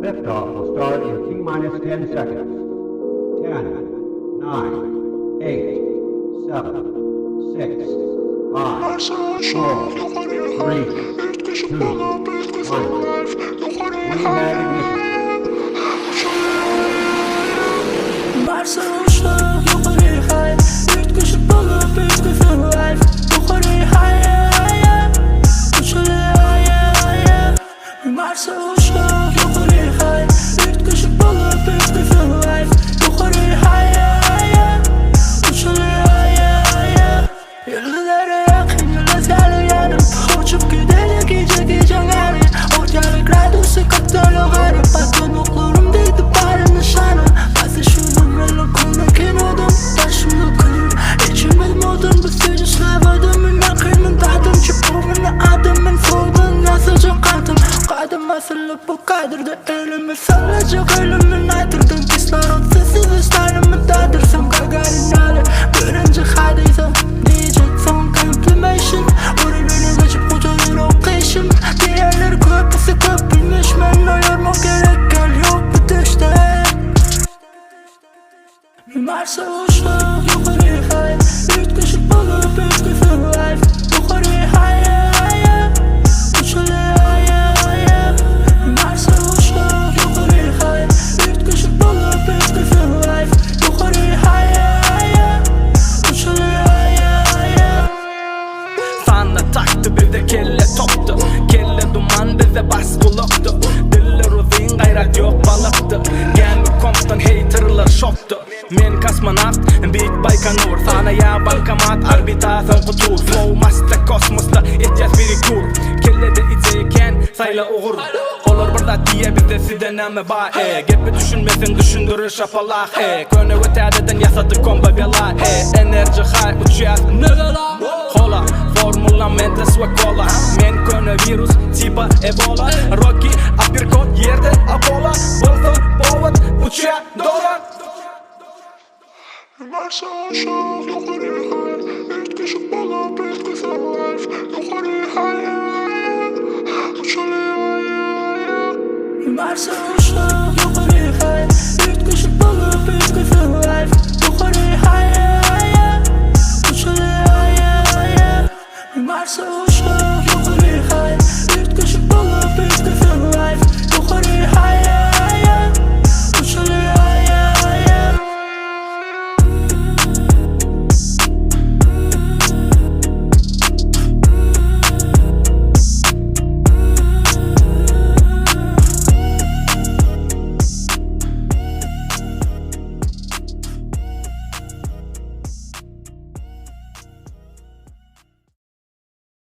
Liftoff will start in T minus 10 seconds. 10, 9, 8, 7, 6, 5, 4, 3, 2, 1. We have ignition. Marsa uçduk ýokary haý Üýtgeşik bolup üýtgesin life Ýokary haý Uçaly aý aý Marsa uçduk ýokary haý Üýtgeşik bolup üýtgesin life Ýokary haý Uçaly aý aý Ýyldyzlara ýakyn ýyldyz ýaly ýanyp Uçup gideli gije gije ýaly Ot ýaly gradusy 40 ýokary Batman oklarym degdi bary nyşana Basyşyny meniň köne kinodan Daşymda kül, içimiz modern Bu süýji slawadan men ýakynyn Dadymçy bugunda adamyn Soldan ýasajak gadym Gadym asylyp bu kadrda Elimi sallajak ölümin aýdyrdym Kislorod sessiz stalymy dadyrsam Gagarin ýaly birinji hadysa Diýjek soň complimation Ury beni geçip gutarar okyşym Diýerler köpüsi köp bilmiş Men oýarmak gerek gel ýok bu düşde Marsa uçduk ýokary haý Üýtgeşik bolup üýtgesin life Ýokary haý Uçaly aý Marsa uçduk ýokary haý Üýtgeşik bolup üýtgesin life Ýokary haý Uçaly aý Sana takdy bize kelle topdy Kelle duman bize bas gulakdy Diller uzyn gaýrat ýok balykdy Gämi kompdan heýterler şokdy Men kosmonawt, beýik Baýkonur Sanaýa bankomat, orbita soňky tur Flow masda kosmosda etýäs perekur Kellede ideýa kän, saýla ugur Olar bir zat diýýä bizde sizde näme bar e Gepe düşünmeseň düşündirir şapalak e Köne we täzeden ýasadyk kombo bela e Enerji high uçýas Hola, formula Mentos we kola Men köne wirus tipa Ebola Rocky, uppercut ýerde Apollo Bolsa powod uçýa dola Marsa uçduk ýokary haý Üýtgeşik bolup üýtgesin life Ýokary haý Uçaly aý Marsa uçduk.